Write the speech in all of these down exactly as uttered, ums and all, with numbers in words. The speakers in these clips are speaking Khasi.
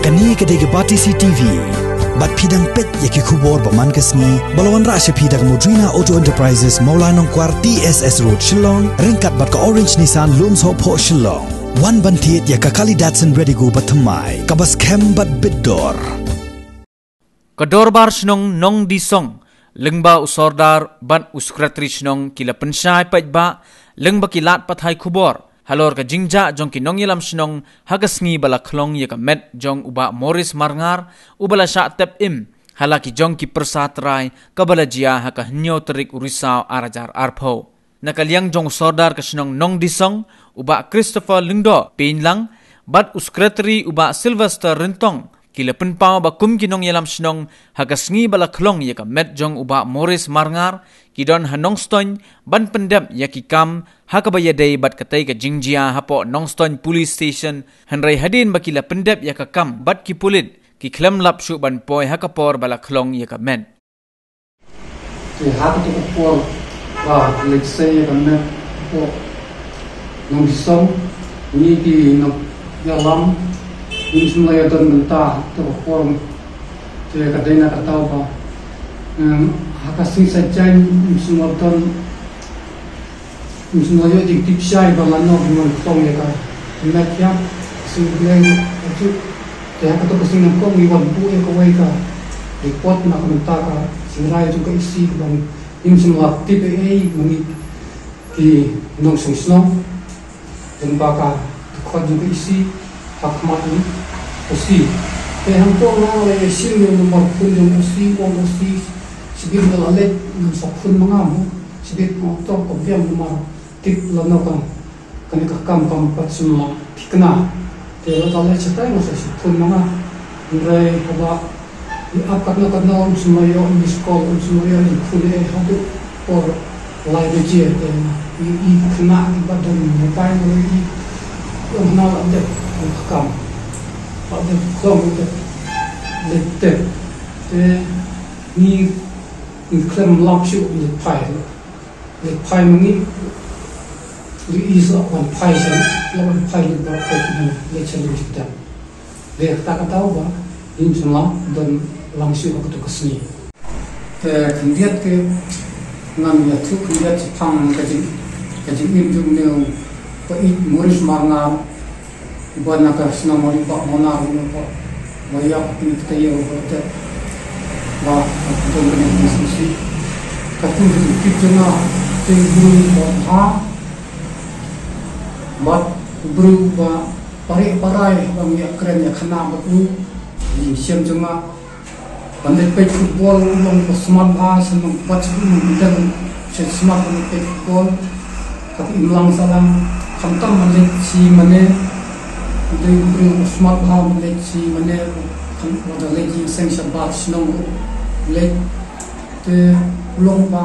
Kane ka dei ka Batesi T V. Bad phi dang peit ïa ki khubor ba man ka sngi, ba la wanrah sha phi da ka Modrina Auto Enterprises, Mawlai Nongkwar, T S S Road, Shillong, ryngkat bad ka Orange Nissan, Lumshyiap, Shillong. Wan ban thied ïa ka Kali Datsun Redigo ba thymmai, kaba skhem bad bit dor. Ka Dorbar Shnong Nongdisong, lyngba u Sordar bad u Secretary Shnong, ki la pynshai paidbah lyngba ki lad pathai khubor halor ka jingjia jong ki nongïalam shnong ha ka sngi ba la khlong ïa ka met jong u Bah Maurice Marngar, uba la shah tep im ha la ki jong ki pyrsa trai, kaba la jia ha ka hynñiew tarik u Risaw ar hajar arphew. Na ka liang jong u Sordar ka shnong Nongdisong, u Bah Christopher Lyngdoh Pynlang, bad u Secretary, u Bah Sylvester Ryntong, ki la pynpaw ba kum ki nongïalam shnong, ha ka sngi ba la khlong ïa ka met jong u Bah Maurice Marngar, ki don ha Nongstoiñ ban pyndep ïa ki kam ha kaba ïadei bad katei ka jingjia hapoh Nongstoiñ Police Station, hynrei hadien ba ki la pyndep ïa ka kam bad ki pulit, ki khlem lap shuh ban poi ha ka por ba la khlong ïa ka met. Te ha kato ka por ba leit sei ïa ka met hapoh Nongdisong, ngi ki nongïalam ngim shym la ïoh don bynta ha kato ka por. Te ka dei na ka daw ba, em, ha ka sngi Saitjaiñ ngim shym la don, ngim shym la ïoh jingtip shai ba lano ki wan khlong ïa ka met, ïa ka sngi Blei. Te ha kato ka sngi nyngkong ngi wan buh ïa kawei ka report na ka bynta ka sngewrai jong ka E C ba ngim shym la tip ei ei ma ngi ki nongshong shnong. Lyngba ka dkhot jong ka E C ha khmat u O C. Te hangto nga la ïa shim ïa u nambar phone jong u O C, u ong u O C shibit nga la leit, ngam sa phone ma nga mo. Shibit nga ong to ka biang namar tip lano ka, kane ka kam kam pat shim la thikna. Te la leit shatai nga sa shu phone ma nga. Hynrei haba i ap katno katno, um shym la ïoh miss call, um shym la ïoh jingphone ei ei haduh por lai baje. Te i, i khynnah kiba don nearby nga ong i, i ong hana la dep ka kam, la dep khlong, la dep leit tep. Te ngi, ngi khlem lap shuh ban leit phai. Leit phai ma ngi, ri i sa wan phai sha, la wan phai lut bad phai ki nong leit sha lynti dang. Dei kata ka daw ba ngim shym la don lang shuh ha kato ka sngi. Te khyndiat ki ngan ïathuh khyndiat shaphang ka jing, ka jingim jong une u Bah Maurice Marngar. Uba na ka shnong Mawlai, Bah Mawnar, uba, uba ïap ha kine ki taïew ba la dep. Ba, uba don kane ka jingsngewsih. Katkum ka jingtip jong nga, u dei u briew uba bha, bad u briew uba pare parai, ba ngi ïakren ïakhana bad u. Ka jingshem jong nga, ban leit peit football, u long uba smat bha, shen nong, bad shu nong bteng, shen smat ban leit peit football. Ka imlang sahlang, khamtam ban leit shi mane, u dei u briew uba smat bha ban leit shi mane, khamtam ban leit jingseng shabar shnong, leit, te u long uba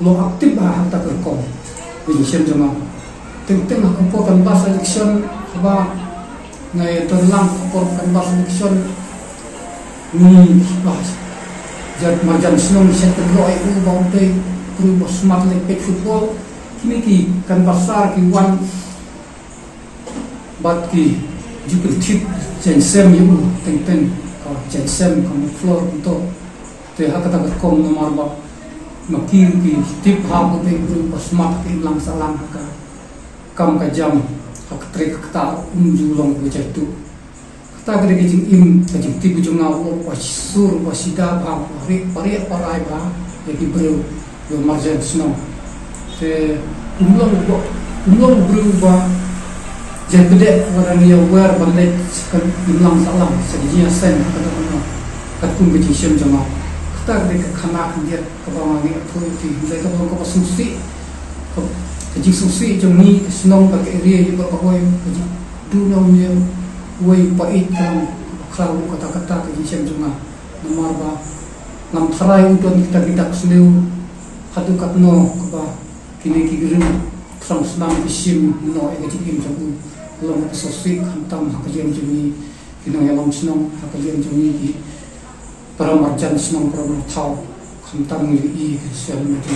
long active bha ha kata ka rukom. Ka jingshem jong nga. Teng teng ha ka por canvass election, haba nga ïa don lang ha ka por canvass election, ngi, bah, jan marjan shnong shen pynlong ïa u ba u dei u briew uba smat leit peit football. Kine ki canvasser ki wan bad ki ju pynthut jaiñsem ïa u, teng teng ka jaiñsem ka mut floor kumto. Te ha kata ka rukom namar ba ma ki ruh ki tip ha u dei u briew uba smat ha ka imlang sahlang, ha ka kam ka jam, ha ka trei ka ktah, um ju long uba jaituh. Kata ka dei ka jingim, ka jingtip jong nga, u long uba sur, uba sida bha, uba rieh, uba rieh, uba rai bha ïa ki briew, ïa u marjan shnong. Te um long uba, um long u briew uba jaitbynriew, uba dang ïa wer ban leit sha ka imlang sahlang, sha ka jingïaseng, ha kata ka, katkum ka jingshem jong nga. Kata ka dei ka khana khyndiat kaba nga ngi ïathuh ïa phi, hynrei kaba long kaba sngewsih, ka, ka jingsngewsih jong ngi ka shnong bad ka area, ïa kaba kawei ka jingduh na u, uwei u paid ka long kaba khraw, kata kata ka jingshem jong nga. Namar ba ngam tharai u don kita ki dak sniew haduh katno kaba kine ki briew thrang snam ki shim noh ïa ka jingim jong u. Long kaba sngewsih khamtam ha ka liang jong ngi ki nongïalam shnong, ha ka liang jong ngi ki para marjan shnong, para marthaw, khamtam ngi ïohi ki sel meti.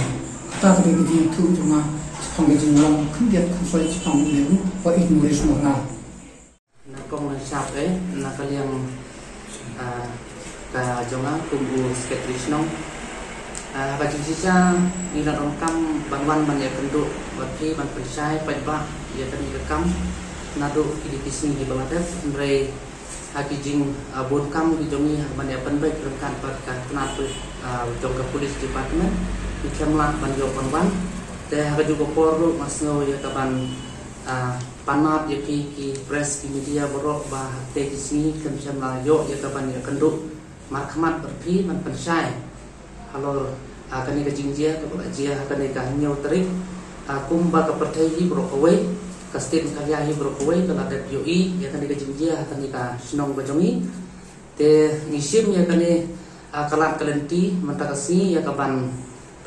Kata ka dei ka jingïathuh jong nga shaphang ka jinglong khyndiat khyndiat shaphang une u Bah Maurice Marngar. Kong na shap eh na ka liang, ah, ka jong nga kum u secretary shnong. Ah, ka jingshisha ngi la donkam ban wan ban ïakynduh bad phi ban pynshai paidbah ïa kane ka kam naduh kine ki sngi kiba la dep, hynrei ha ki jing, ah, bun kam ki jong ngi ha ban ïa pynbeit ryngkat bad ka tnat, ah, jong ka police department, ki khlem lah ban ïoh ban wan. Te ha kajuh ka por ruh nga sngew ïa ka ban, ah, pan map ïa phi ki press, ki media baroh ba ha kine ki sngi khlem shym la ïoh ïa ka ban ïakynduh markhmat bad phi ban pynshai halor, ah, kane ka jingjia kaba la jia ha kane ka hynñiew tarik, ah, kumba ka pyrthei hi baroh kawei, ka state Meghalaya hi baroh kawei ka la dep ïohi ïa kane ka jingjia ha kane ka shnong ka jong ngi. Te ngi shim ïa kane, ah, ka lad ka lynti mynta ka sngi ïa ka ban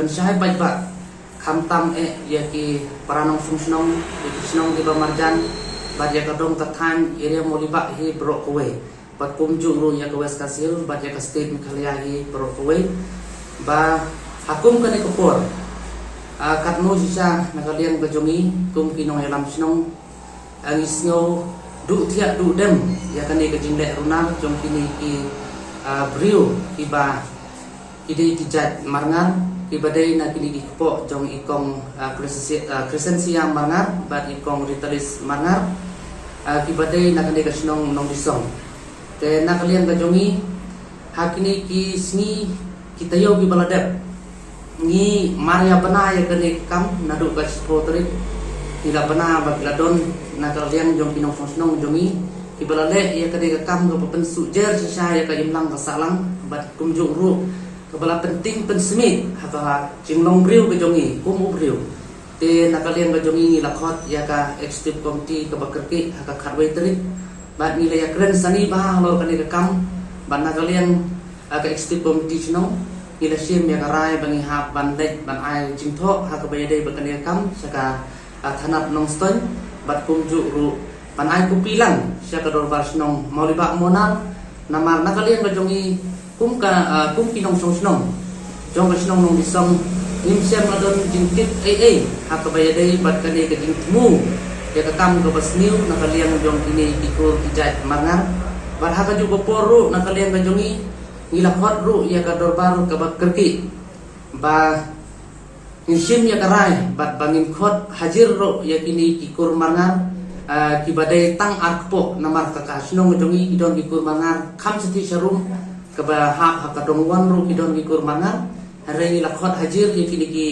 pynshai paidbah, khamtam eh ïa ki para nongshong shnong, ïa ki shnong kiba marjan bad ïa ka dong ka thaiñ area Mawlybah hi baroh kawei, bad kumjuh ruh ïa ka West Khasi Hills bad ïa ka state Meghalaya hi baroh kawei. Ba ha kum kane ka por, ah, katno shisha na ka liang ka jong ngi kum ki nongïalam shnong, ah, ngi sngew duh thiah duh dem ïa kane ka jingleh runar jong kine ki, ah, briew kiba, ki dei ki jait Marngar, kiba dei na kine ki kpoh jong i kong, ah, Crescencia, ah, Crescencia Marngar bad i kong Ritalis Marngar, ah, kiba dei na kane ka shnong Nongdisong. Te na ka liang ka jong ngi, ha kine ki sngi ki taïew kiba la dep, ngi mar ïa bna ïa kane ka kam naduh ka shiphew tarik. Ki la bna bad ki la don na ka liang jong ki nongshong shnong jong ngi kiba la leh ïa kane ka kam kaba pynsuh jer shisha ïa ka imlang ka sahlang bad kumjuh ruh kaba la pynting pynsmit ha ka jinglong briew ka jong ngi kum u briew. Te na ka liang ka jong ngi ngi la khot ïa ka executive committee kaba kyrkieh ha ka khatwei tarik. Bad ngi la ïakren sani bha halor kane ka kam. Bad na ka liang, ah, ka executive committee shnong, ngi la shim ïa ka rai ba ngi hap ban leit ban ai jingthoh ha kaba ïadei bad kane ka kam sha ka, ah, thanat Nongstoiñ bad kumjuh ruh ban ai kopi lang sha ka dorbar shnong Mawlybah Monal. Namar na ka liang ka jong ngi kum ka, ah, kum ki nongshong shnong jong ka shnong Nongdisong, ngim shym la don jingtip ei ei ha kaba ïadei bad kane ka jingthmu ïa ka kam kaba sniew na ka liang jong kine ki kur ki jait Marngar. Bad ha kajuh ka por ruh na ka liang ka jong ngi, ngi la khot ruh ïa ka dorbar kaba kyrkieh ba ngin shim ïa ka rai bad ba ngin khot hajir ruh ïa kine ki kur Marngar, ah, kiba dei tang ar kpoh, namar ka, ka shnong jong ngi ki don ki kur Marngar kham shathie sharum, kaba hap ha ka Dongwon ruh ki don ki kur Marngar. Hynrei ngi la khot hajir ïa kine ki,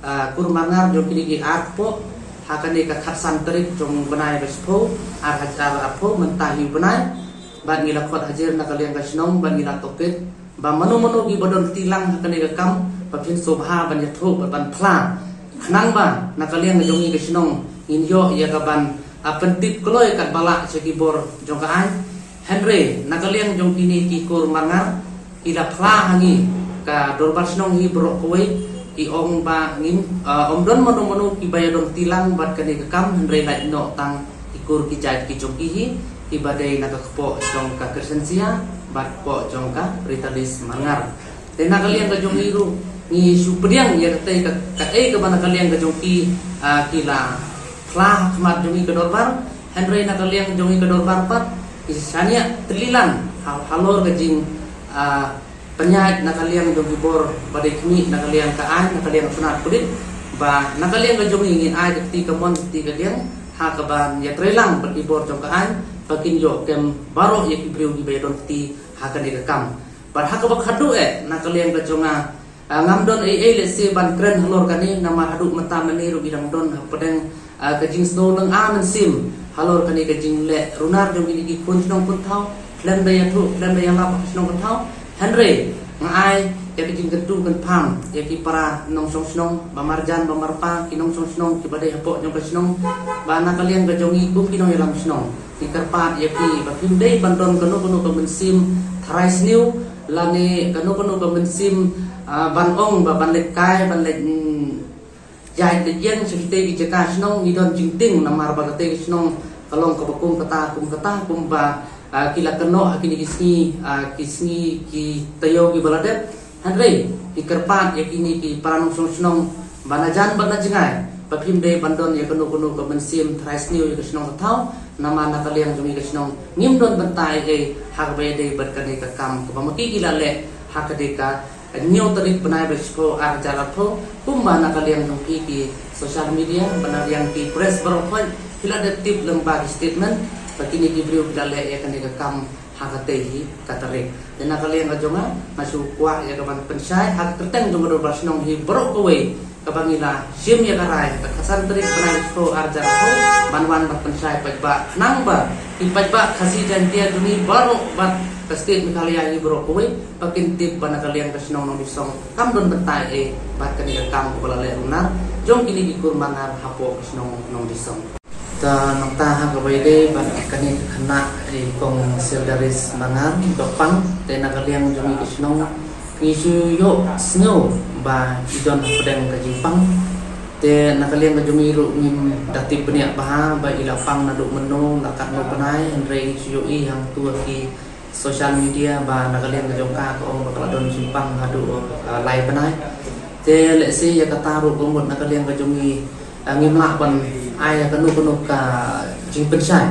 ah, kur Marngar jong kine ki ar kpoh ha kane ka khatsan tarik jong u bnai ba shiphew, ar hajar arphew, mynta hi u bnai. Bad ngi la khot hajir na ka liang ka shnong bad ngi la tohkit ba mano mano kiba don kti lang ha kane ka kam, ba phin sngewbha ban ïathuh bad ban phla, khnang ba na ka liang ka jong ngi ka shnong ngin ïoh ïa ka ban, ah, pyntip kloi katba lah sha ki bor jong ka aiñ. Hynrei na ka liang jong kine ki kur Marngar, ki la phla ha ngi ka dorbar shnong hi baroh kawei, ki ong ba ngim, ah, ym don mano mano kiba ïadon kti lang bad kane ka kam, hynrei lait noh tang ki kur ki jait ki jong ki hi, kiba dei na ka kpoh jong ka Crescencia bad kpoh jong ka Ritalis Marngar. Te na ka liang ka jong ngi ruh ngi shu pdiang ïa katei ka, kaei kaba na ka liang ka jong ki, ah, ki la phla ha khmat jong ngi ka dorbar. Hynrei na ka liang jong ngi ka dorbar pat ngi shaniah tylli lang ha, halor ka jing, ah, pynïaid na ka liang jong ki bor ba dei khmih na ka liang ka aiñ, na ka liang tnat pulit, ba na ka liang ka jong ngi ngin ai ka kti kamon, ka kti kadiang ha kaba ïatreilang bad ki bor jong ka aiñ ba kin ïoh kem baroh ïa ki briew kiba ïadon kti ha kane ka kam. Bad ha kaba khatduh eh na ka liang ka jong nga, ah, ngam don ei ei lehse ban kren halor kane, namar haduh mynta mynne ruh ngi dang don hapdeng, ah, ka jingsngew lynga mynsiem halor kane ka jingleh runar jong kine ki khun shnong khun thaw, khlem da ïathuh khlem da ïalap ha ka shnong ka thaw. Hynrei nga ai ïa ka jingkyntu kynpham ïa ki para nongshong shnong ba marjan ba marpa, ki nongshong shnong kiba dei hapoh jong ka shnong, ba na ka liang ka jong ngi kum ki nongïalam shnong, ngi kyrpad ïa phi ba phim dei ban don kano kano ka mynsiem tharai sniew lane kano kano ka mynsiem, ah, ban ong ba ban leit kai ban leit, mm, jait leit ïeng sha kitei ki jaka shnong. Ngi don jingtieng namar ba katei ka shnong ka long kaba kum kata kum kata, kumba, ah, ki la kynnoh ha kine ki sngi, ah, ki sngi ki taïew kiba la dep. Hynrei ngi kyrpad ïa kine ki para nongshong shnong ba na jan bad na jngai Ba phim dei ban don ïa kano kano ka mynsiem tharai sniew ïa ka shnong ka thaw, namar na ka liang jong ngi ka shnong ngim don bynta ei ei ha kaba ïadei bad kane ka kam kaba ma ki ki la leh ha ka dei ka hynñiew tarik bnai ba shiphew ar hajar arphew, kumba na ka liang jong ki ki social media, ba na liang ki press baroh khoit ki la dep tip lyngba ki statement ba kine ki briew ki la leh ïa kane ka kam ha katei hi ka tarik. Te na ka liang ka jong nga, nga shu kwah ïa ka ban pynshai ha ka kyrteng jong ka dorbar shnong hi baroh kawei, kaba ngi la shim ïa ka rai ka khatsan tarik bnai shiphew ar hajar arphew ban wan ban pynshai paidbah, khnang ba ki paidbah Khasi Jaiñtia jong ngi baroh bad ka state Meghalaya hi baroh kawei ba kin tip ba na ka liang ka shnong Nongdisong kam don bynta ei ei bad kane ka kam kaba la leh runar jong kine ki kur Mangar hapoh ka shnong Nongdisong. Ta nangta ha kaba ïadei bad kane ka khynnah i kong Sildaris Mangar ba pang, te na ka liang jong ngi ka shnong ngi shu ïohsngew ba i don hapdeng ka jingpang. Te na ka liang ka jong ngi ruh ngim da tip bniah bha ba i la pang naduh mynno, la katno bnai, hynrei ngi shu ïohi hangto ha ki social media ba na ka liang ka jong ka ka ong ba ka la don jingpang haduh, ah, lai bnai. Te lehse ïa kata ruh ka mut na ka liang ka jong ngi, ah, ngim lah ban ai ïa kano kano ka jingpynshai.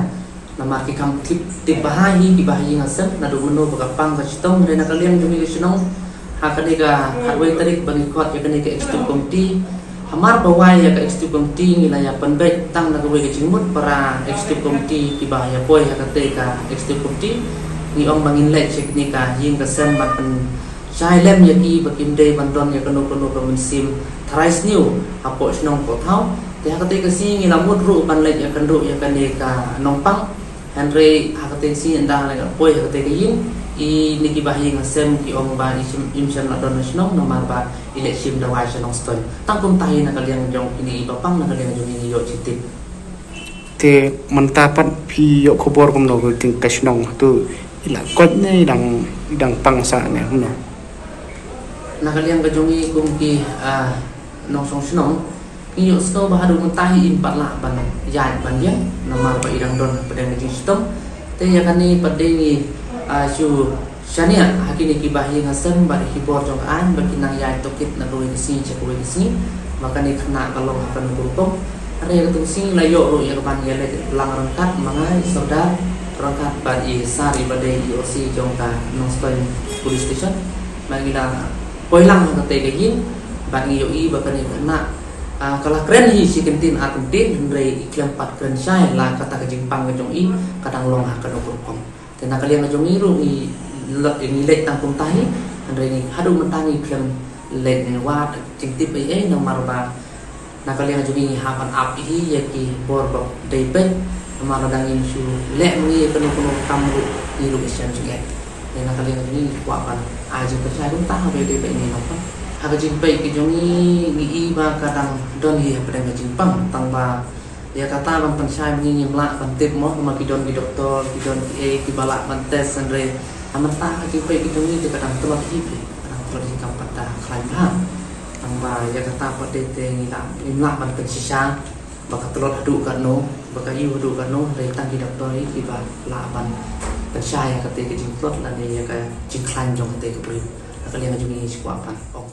Namar ki kham tip, tip bha hi ki bahaïing hasem naduh mynno ba ka pang ka chitom, hynrei na ka liang jong ngi ka shnong ha kane ka khatwei tarik ba ngi khot ïa kane ka executive committee. Hamar ba wai ïa ka executive committee ngi la ïa pynbeit tang na kawei ka jingmut para executive committee kiba ïa poi ha katei ka executive committee. Ngi ong ba ngin leit sha kine ka ïing ka sem ban pynshai lem ïa ki ba kim dei ban don ïa kano kano ka mynsiem tharai sniew hapoh shnong poh thaw. Te ha katei ka sngi ngi la mut ruh ban leit ïakynduh ïa kane ka nongpang. Hynrei ha katei ka sngi ynda la poi ha katei ka ïing, ine ki bahaïing hasem ki ong ba i shim, im shym la don ha shnong namar ba i leit shim dawai sha Nongstoiñ. Tang kumta hi na ka liang jong kine i ba pang, na ka liang jong ngi ngi ïoh jingtip. Te mynta pat phi ïoh khubor kumno ka king ka shnong tu, i la koit ne i dang, i dang pang sah ne kumno? Na ka liang ka jong ngi kum ki, ah, nongshong shnong, ngi ïohsngew ba haduh mynta hi im pat lah ban ïaid ban ïeng namar ba i dang don hapdeng ka jingshitom. Te ïa kane pat de ngi, ah, shu shaniah ha kine ki bahaïing hasem bad ki bor jong ka aiñ ba kin nang ïaid tohkit na kawei ka sngi sha kawei ka sngi ba kane ka khynnah ka long ha kano ka rukom. Hynrei ha katei ka sngi la ïoh ruh ïa ka ban ïaleit lang ryngkat ma nga i Sordar ryngkat bad i Sar iba dei i O C jong ka Nongstoiñ Police Station. Ba ngi la poi lang ha katei ka ïing bad ngi ïohi ba kane ka khynnah, ah, ka la kren hi shi kyntien ar kyntien, hynrei i khlem pat kren shai la kata ka jingpang ka jong i ka dang long ha kano ka rukom. Te na ka liang ka jong ngi ruh ngi, ngi leit tang kumta hi, hynrei ngi haduh mynta ngi khlem leit ngi wad jingtip ei ei namar ba na ka liang ka jong ngi ngi hap ban ap hi ïa ki bor ba dei peit namar lada ngim shu leh ngi kano kano kam ruh ngi ruh ngi shem jingeh. Te na ka liang ka jong ngi ngi kwah ban ai jingpynshai kumta ha ba dei peit ngi nongpang. Ha ka jingpeit ka jong ngi ngi i ba ka dang don hi hapdeng ka jingpang, tang ba ïa kata ban pynshai ngi ngim lah ban tip mo, namar ki don ki doktor, ki don ki ei kiba lah ban test, hynrei ha mynta ha ki peit ki jong ngi te ka dang tlot hi phi, ka dang tlot hi kam pat da khlaiñ bha. Tang ba ïa kata pat de te ngi lah, ngim lah ban pynshisha ba ka tlot haduh katno, ba ka ïu haduh katno, hynrei tang ki doktor hi kiba lah ban pynshai ïa katei ka jingtlot lane ïa ka jingkhlaiñ jong katei ka briew. Ha ka liang ka jong ngi ngi shu kwah ban ong